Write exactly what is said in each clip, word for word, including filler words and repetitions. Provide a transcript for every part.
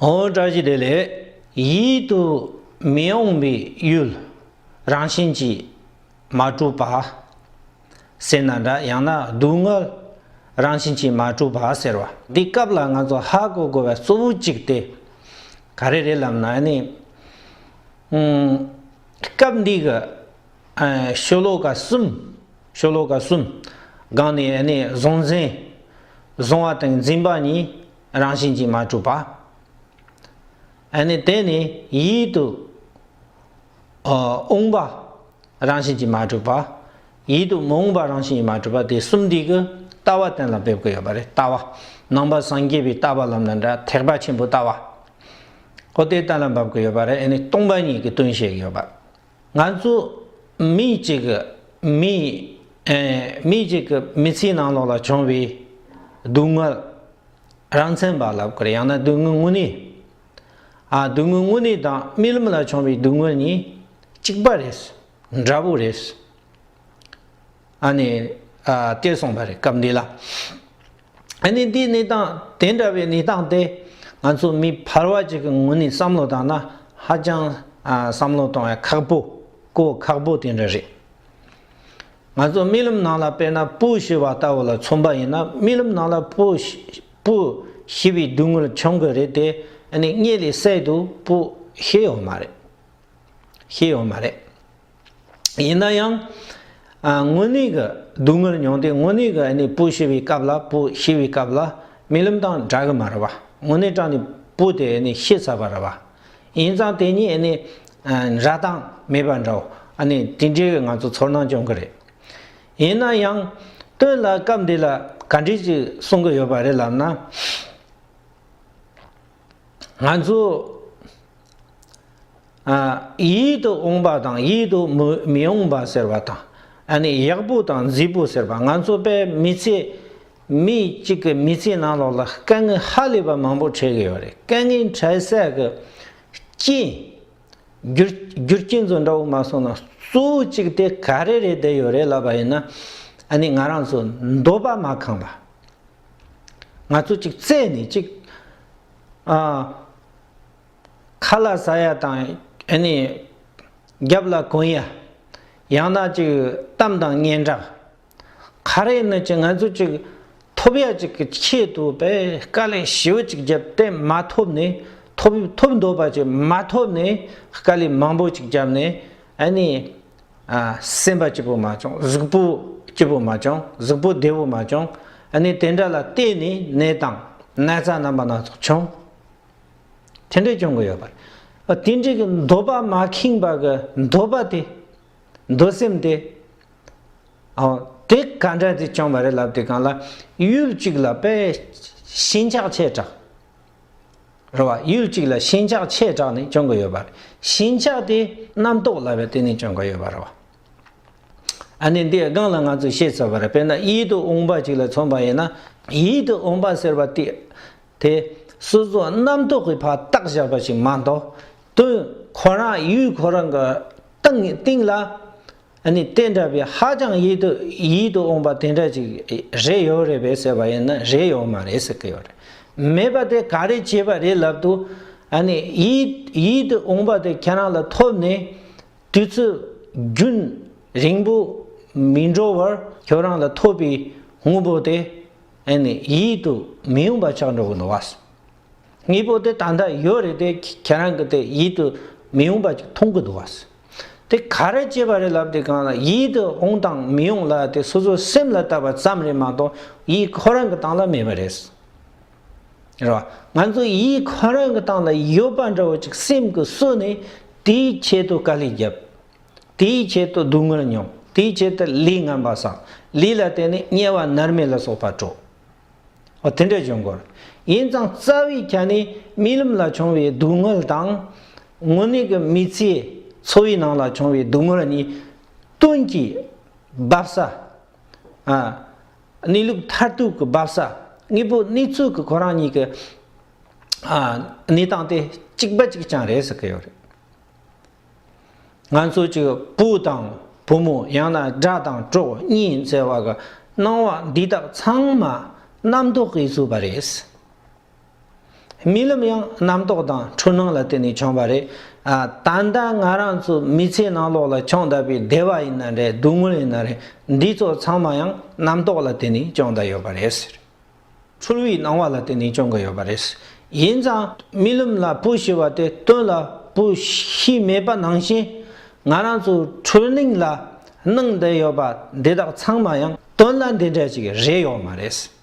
འོ་བཀྲ་ཤིས་བདེ་ལེགས། ཡིད་དུ་མི་འོང་བའི་ཡུལ་རང་བཞིན་གྱིས་མ་གྲུབ་པ་ཟེར་ན་འདྲ། ཡང་ན་སྡུག་བསྔལ་རང་བཞིན་གྱིས་མ་གྲུབ་པ་ཟེར་བ་འདི་སྐབས་ལ་ང་ཚོ་ཧ་གོ་དགོས་པའི་གཙོ་བོ་གཅིག་དེ་ག་རེ་རེད་ལབ་ན་ནི། ཨུམ། སྐབས་འདི་གི་ཨ་ཤོ་ལོ་ཀ་གསུམ། ཤོ་ལོ་ཀ་གསུམ་སྒང་ནས་ཨ་ནི་གཟུང་འཛིན། གཟུང་བ་དང་འཛིན་པ་གཉིས་རང་བཞིན་གྱིས་མ་གྲུབ་པ། ཨ་ནི་དེ་ནས་ཡིད་དུ་ཨ་འོང་བ་རང་བཞིན་གྱིས་མ་གྲུབ་པ། ཡིད་དུ་མི་འོང་བ་རང་བཞིན་གྱིས་མ་གྲུབ་པ། དེ་གསུམ་འདི་གི་ལྟ་བ་གཏན་ལ་འབེབས་ཀྱི་ཡོད་པ་རེད། ལྟ་བ། ནང་པ་སངས་རྒྱས་པའི་ལྟ་བ་ལབ་ན་འདྲ། ཐེག་པ་ཆེན་པོའི་ལྟ་བ། ཨོ་དེ་གཏན་ལ་འབེབས་ཀྱི་ཡོད་པ་རེད། ཨ་ནི་སྟོང་པ་ཉིད་ཀྱི་དོན་བཤད་ཀྱི་ཡོད་པ། ང་ཚོ་མི་གཅིག་གི་མི་ཨེ་མི་གཅིག་གི་མི་ཚེའི་ནང་ལོགས་ལ་བྱུང་བའི་སྡུག་བསྔལ་རང་མཚན་པ་ལབ་དགོས་རེད། ཡང་ན་སྡུག་བསྔལ་དངོས་གནས། ཨ་སྡུག་བསྔལ་དངོས་གནས་དང་རྨི་ལམ་ལ་བྱུང་བའི་སྡུག་བསྔལ་གཉིས་གཅིག་པ་རེད། འདྲ་པོ་རེད། ཨ་ནི་ཨ་དེ་གསུངས་པ་རེད་སྐབས་འདི་ལ། ཨ་ནི་འདིའི་གནས་སྟངས་དེ་འདྲ་བའི་གནས་སྟངས་དེ་ང་ཚོ་མི་ཕལ་བ་ཅིག་གི་ངོས་ནས་བསམ་བློ་བཏང་ན་ཧ་ཅང་ཨ་བསམ་བློ་གཏོང་ཡ་ཁག་པོ། གོ་ཁག་པོ་དེ་འདྲ་རེད། ང་ཚོ་རྨི་ལམ་ནང་ལ་དཔེར་ན་བུ་ཤི་བ་ལྟ་བུ་ལ་མཚོན་པ་ཡིན་ན། རྨི་ལམ་ནང་ལ་བུ་ཤི་བུ་ཤི་བའི་སྡུག་བསྔལ་བྱུང་གི་རེད་དེ། ཨ་ནི་མངལ་ལས་སད་དུས་བུ་ཤི་ཡོད་མ་རེད། ཤི་ཡོད་མ་རེད། ཡིན་ན་ཡང་། ཨ་དངོས་གནས་ཀྱི་སྡུག་བསྔལ་མྱོང་སྟེ་དངོས་གནས་ཀྱི་ཨ་ནི་བུ་ཤི་བའི་སྐབས་ལ་བུ་ཤི་བའི་སྐབས་ལ་རྨི་ལམ་དང་འདྲ་གི་མ་རེད་བ། དངོས་གནས་དྲང་ནས་བུ་དེ་ཨ་ནི་ཤི་ཚར་བ་རེད་བ། ཡིན་ཙང་དེ་གཉིས་ཨ་ནི་ཨ་འདྲ་དང་མེད་པ་འདྲ་བོ། ཨ་ནི་དེ་འདྲའི་གི་ང་ཚོ་ཚོར་སྣང་བྱུང་གི་རེད། ཡིན་ན་ཡང་དོན་ལ་སྐབས་འདི་ལ་ག་འདྲ་ཅིག་གསུང་གི་ཡོད་པ་རེད་ལབ་ན། ང་ཚོ་ཨ་ཡིད་དུ་འོང་བ་དང་ཡིད་དུ་མི་མི་འོང་བ་ཟེར་བ་དང་། ཨ་ནི་ཡག་པོ་དང་མཛེས་པོ་ཟེར་བ། ང་ཚོ་དཔེ་མི་ཚེ་མི་གཅིག་གི་མི་ཚེ་ནང་ལོགས་ལ་དཀའ་ངལ་ཧ་ལས་པ་མང་པོ་འཕྲད་ཀྱི་ཡོད་རེད། དཀའ་ངལ་འཕྲད་ས་གི་རྐྱེན། རྒྱུ་རྒྱུ་རྐྱེན་ཚོ་འདྲ་བོ་མ་སོང་ན་གཙོ་བོ་གཅིག་དེ་ག་རེ་རེད་བསྡད་ཡོད་རེད་ལབ་པ་ཡིན་ན། ཨ་ནི་ང་རང་ཚོ་འདོད་པ་མ་ཁེངས་པ། ང་ཚོ་གཅིག་བཙལ་ནས་གཅིག་ཨ་ཁ་ལག་ཟ་ཡ་དང་། ཨ་ནི་རྒྱབ་ལ་གོན་ཡ། ཡང་ན་གཅིག་གཏམ་དང་སྙན་གྲགས། ག་རེ་ཡིན་ན་ཅིག་ང་ཚོ་ཅིག་ཐོབ་ཡ་ཅིག་གི་ཆེད་དུ་དཔེ་དཀའ་ལས་ཞེ་པོ་ཅིག་བརྒྱབ་སྟེ་མ་ཐོབ་ནས། ཐོབ་ཐོབ་འདོད་པ་ཅིག་མ་ཐོབ་ནས་དཀའ་ལས་མང་པོ་ཅིག་བརྒྱབ་ནས། ཨ་ནི་ཨ་སེམས་པ་སྐྱིད་པོ་མ་བྱུང་། གཟུགས་པོ་སྐྱིད་པོ་མ་བྱུང་། གཟུགས་པོ་བདེ་པོ་མ་བྱུང་། ཨ་ནི་དེ་འདྲ་ལ་བརྟེན་ནས་ནད་དང་ན་ཚ་རྣམ་པ་སྣ་ཚོགས་བྱུང་། དེ་འདྲ་བྱུང་གི་ཡོད་པ་རེད། ཨ་དེ་འདྲའི་གི་འདོད་པ་མ་ཁེངས་པ་གི་འདོད་པ་དེ། འདོད་སེམས་དེ། ཨོ། དེ་ག་འདྲ་དེ་བྱུང་བ་རེད་ལབ་དུས་སྒང་ལ། ཡུལ་གཅིག་ལ་དཔེ་ཞེན་ཆགས་ཆེ་དྲགས། རེད་བ། ཡུལ་གཅིག་ལ་ཞེན་ཆགས་ཆེ་དྲགས་ནས་བྱུང་གི་ཡོད་པ་རེད། ཞེན་ཆགས་དེ་རྣམ་རྟོག་ལབ་པ་དེ་ནས་བྱུང་གི་ཡོད་པ་རེད་བ། ཨ་ནི་འདི་སྒང་ལ་ང་ཚོས་བཤད་ཚར་བ་རེད། དཔེར་ན་ཡིད་དུ་འོང་བ་ཅིག་ལ་མཚོན་པ་ཡིན་ན། ཡིད་དུ་འོང་བ་ཟེར་བ་དེ། དེ་སོ་སོ་རྣམ་རྟོག་གིས་ཕར་བཏགས་བཞག་པ་ཞིག་མ་གཏོགས། དོན་ཁོ་རང་ཡུལ་ཁོ་རང་གི་སྟེང་སྟེང་ལ། ཨ་ནི་དེ་འདྲ་བའི་ཧ་ཅང་ཡིད་དུ་ཡིད་དུ་འོང་བ་དེ་འདྲ་ཅིག་རེད་ཡོད་རེད་པས་ཟེར་བ་ཡིན་ན། རེད་ཡོད་མ་རེད་ཟེར་གི་ཡོད་རེད། མེད་པ་དེ་ག་རེ་བྱས་པ་རེད་ལབ་དུས། ཨ་ནི་ཡིད་ཡིད་དུ་འོང་བ་དེ་ཁྱེད་རང་ལ་ཐོབ་ནས། དུས་ཚོད་རྒྱུན་རིང་པོ་མི་འགྲོ་བར་ཁྱོད་རང་ལ་ཐོབ་པའི་དངོས་པོ་དེ། ཨ་ནི་ཡིད་དུ་མི་འོང་བ་ཆགས་འགྲོ་གི་འདུག་བ། དངོས་པོ་དེ་ད་ལྟ་ཡོད་རེད་དེ། ཁྱེད་རང་གིས་དེ་ཡིད་དུ་མི་འོང་བ་ཅིག་མཐོང་གི་འདུག་བ། དེ་ག་རེ་བྱས་པ་རེད་ལབ་དུས་སྒང་ལ། ཡིད་དུ་འོང་དང་མི་འོང་ལབ་དེ་སོ་སོའི་སེམས་ལ་བལྟས་པ་ཙམ་རེད་མ་གཏོགས། ཡིད་ཁོ་རང་གི་སྟེང་ལ་མེད་པ་རེད། རེད་བ། ང་ཚོ་ཡིད་ཁོ་རང་གི་སྟེང་ལ་ཡོད་པ་འདྲ་བོ་ཅིག་སེམས་ཀྱིས་བཟོས་ནས་དེའི་ཆེད་དུ་དཀའ་ལས་བརྒྱབ། དེའི་ཆེད་དུ་སྡུག་བསྔལ་མྱོང་། དེའི་ཆེད་དུ་ལས་ངན་པ་བསགས། ལས་ལ་བརྟེན་ནས་དམྱལ་བ་མནར་མེད་ལ་སོགས་པ་འགྲོ། འོ་དེ་འདྲ་བྱུང་གི་ཡོད་རེད། ཡིན་ཙང་རྩ་བའི་ཆ་ནས་རྨི་ལམ་ལ་བྱུང་བའི་སྡུག་བསྔལ་དང་། དངོས་གནས་ཀྱི་མི་ཚེའི་འཚོ་བའི་ནང་ལ་བྱུང་བའི་སྡུག་བསྔལ་གཉིས་དོན་གྱི་འབབ་ས། ཨ། གནས་ལུགས་མཐར་ཐུག་གི་འབབ་ས། དངོས་པོ་གནས་ཚུལ་གྱི་ཁོ་རང་གཉིས་ཀྱི། ཨ། གནས་སྟངས་དེ་གཅིག་པ་གཅིག་རྐྱང་རེད་ཟེར་གྱི་ཡོད་རེད། ང་ཚོ་གཅིག་བུ་དང་བུ་མོ། ཡང་ན་དགྲ་དང་གྲོགས་གཉེན་ཟེར་བ་གི་སྣང་བ་འདི་དག་ཚང་མ་རྣམ་རྟོག་གིས་བཟོས་པ་རེད། རྨི་ལམ་ཡང་རྣམ་རྟོག་དང་འཁྲུལ་སྣང་ལ་བརྟེན་ནས་བྱུང་བ་རེད། ཨ། ད་ལྟ་ང་རང་ཚོ་མི་ཚེ་ནང་ལོགས་ལ་བྱུང་བསྡད་པའི་བདེ་བ་ཡིན་ན་རེད། སྡུག་བསྔལ་ཡིན་ན་རེད། འདི་ཚོ་ཚང་མ་ཡང་རྣམ་རྟོག་ལ་བརྟེན་ནས་བྱུང་བསྡད་ཡོད་པ་རེད་ཟེར། འཁྲུལ་བའི་སྣང་བ་ལ་བརྟེན་ནས་བྱུང་གི་ཡོད་པ་རེད། ཡིན་ཙང་རྨི་ལམ་ལ་བུ་ཤི་བ་དེ་དོན་ལ་བུ་ཤི་མེད་པ་ནང་བཞིན། ང་རང་ཚོ་འཁྲུལ་སྣང་ལ་སྣང་བསྡད་ཡོད་པ་འདི་དག་ཚང་མ་ཡང་དོན་ལ་འདི་འདྲ་ཅིག་རེད་ཡོད་མ་རེད།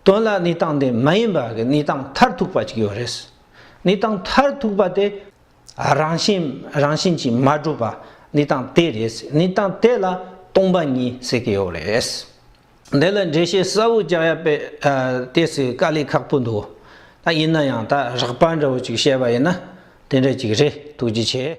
དོན་ལ་གནས་སྟངས་འདི་མ་ཡིན་པ་གི་གནས་སྟངས་མཐར་ཐུག་པ་ཅིག་ཡོད་རེད། གནས་སྟངས་མཐར་ཐུག་པ་དེ་རང་བཞིན་རང་བཞིན་གྱིས་མ་གྲུབ་པ་གནས་སྟངས་དེ་རེད། གནས་སྟངས་དེ་ལ་སྟོང་པ་ཉིད་ཟེར་གྱི་ཡོད་རེད། འདི་ལ་འགྲེལ་བཤད་གསལ་བོ་རྒྱག་ཡ་དཔེ་ཨ་ཏོག་ཙམ་དཀའ་ལས་ཁག་པོ་འདུག་ད་ཡིན་ན་ཡང་ད་རགས་པ་འདྲ་བོ་ཅིག་བཤད་པ་ཡིན་ན་དེ་འདྲ་ཅིག་རེད། ཐུགས་རྗེ་ཆེ།